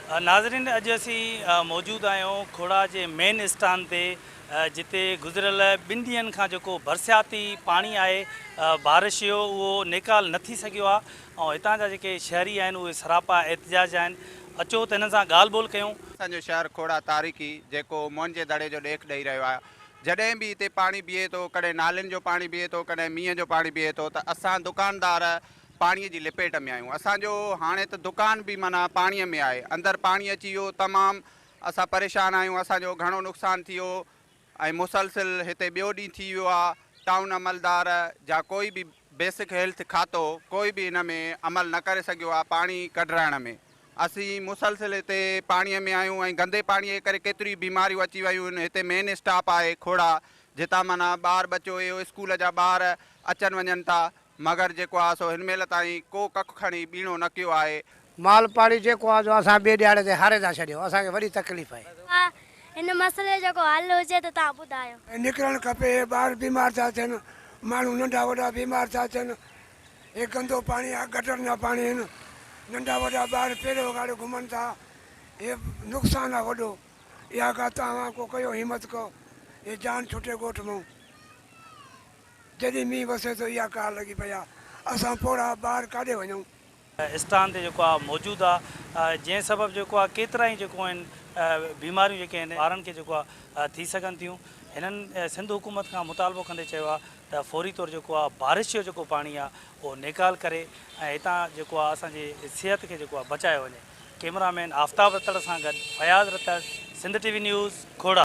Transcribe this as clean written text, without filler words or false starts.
ناظرين اڄ اسين موجود آهيون کوڙا جي مين اسٽان تي جتي گذريل ٻن ڏينهن کان جيڪو برسياتي پاڻي آهي بارش جو اهو نيڪال نه ٿي سگهيو آهي ۽ هتان جا جيڪي شهري آهن اهي سراپا احتجاج آهن اچو ته هنن سان ڳالهه ٻولهه ڪيون. اسان جو شهر کوڙا تاريخي جيڪو موهن جي دڙي جو ڏيک ڏئي رهيو آهي جڏهن به هتي پاڻي بيهي ٿو ڪڏهن نالين جو پاڻي بيهي ٿو ڪڏهن مينهن جو پاڻي بيهي ٿو ته اسان دڪاندار پاڻي جي لپيٽ ۾ آهيون اسان جو هاڻي ته دڪان به معنيٰ پاڻي ۾ آهي اندر پاڻي اچي ويو تمام اسان پريشان آهيون اسان جو گهڻو نقصان ٿي ويو ۽ مسلسل هتي ٻيو ڏينهن ٿي ويو آهي ٽائون عملدار جا ڪوئي به بيسڪ هيلٿ کاتو ڪوئي به ان ۾ عمل نه ڪري سگهيو آهي پاڻي ڪڍرائڻ ۾ اسين مسلسل هتي پاڻي ۾ آهيون ۽ گندي پاڻي جي ڪري ڪيتريون بيماريون اچي ويون آهن هتي مين اسٽاپ آهي کوڙا جتان معنيٰ ٻار ٻچو اهو اسڪول جا ٻار اچن وڃن ٿا مگر جيڪو آهي سو هن مهل تائين ڪو ڪک کڻي ٻيڻو نه ڪيو آهي. مال پاڻي جيڪو آهي سو اسان ٻئي ڏهاڙي تي هاري ٿا ڇڏيون، اسان کي وڏي تڪليف آهي. هن مسئلي جو ڪو حل هجي ته توهان ٻڌايو. نڪرڻ کپي هي ٻار بيمار ٿا ٿين ماڻهو ننڍا وڏا بيمار ٿا ٿين هي گندو پاڻي آ گٽر جا پاڻي هن ننڍا وڏا ٻار پير اگهاڙي گهمن ٿا هي نقصان آ وڏو اها ڪا توهان ڪو ڪيو همت ڪو هي جان ڇٽي ڳوٺ مئون. جڏهن مينهن وسي ٿو اها ڪار لڳي پئي آ اسان پوڙها ٻار ڪاڏي وڃون. اسٽان تي جيڪو آ موجود آ جنهن سبب جيڪو آ ڪيترا ئي جيڪو آهن بيماريون جيڪي آهن ٻارن کي جيڪو آ ٿي سگهن ٿيون هنن سنڌ حڪومت کان مطالبو ڪندي چيو آ ته فوري طور جيڪو آ بارش جو جيڪو پاڻي آ اهو نيڪال ڪري ۽ هتان جيڪو آ اسان جي صحت کي جيڪو آ بچايو وڃي ڪيمرا مين آفتاب رتڙ سان گڏ Fayaz Ratar Sindh T V news Khora.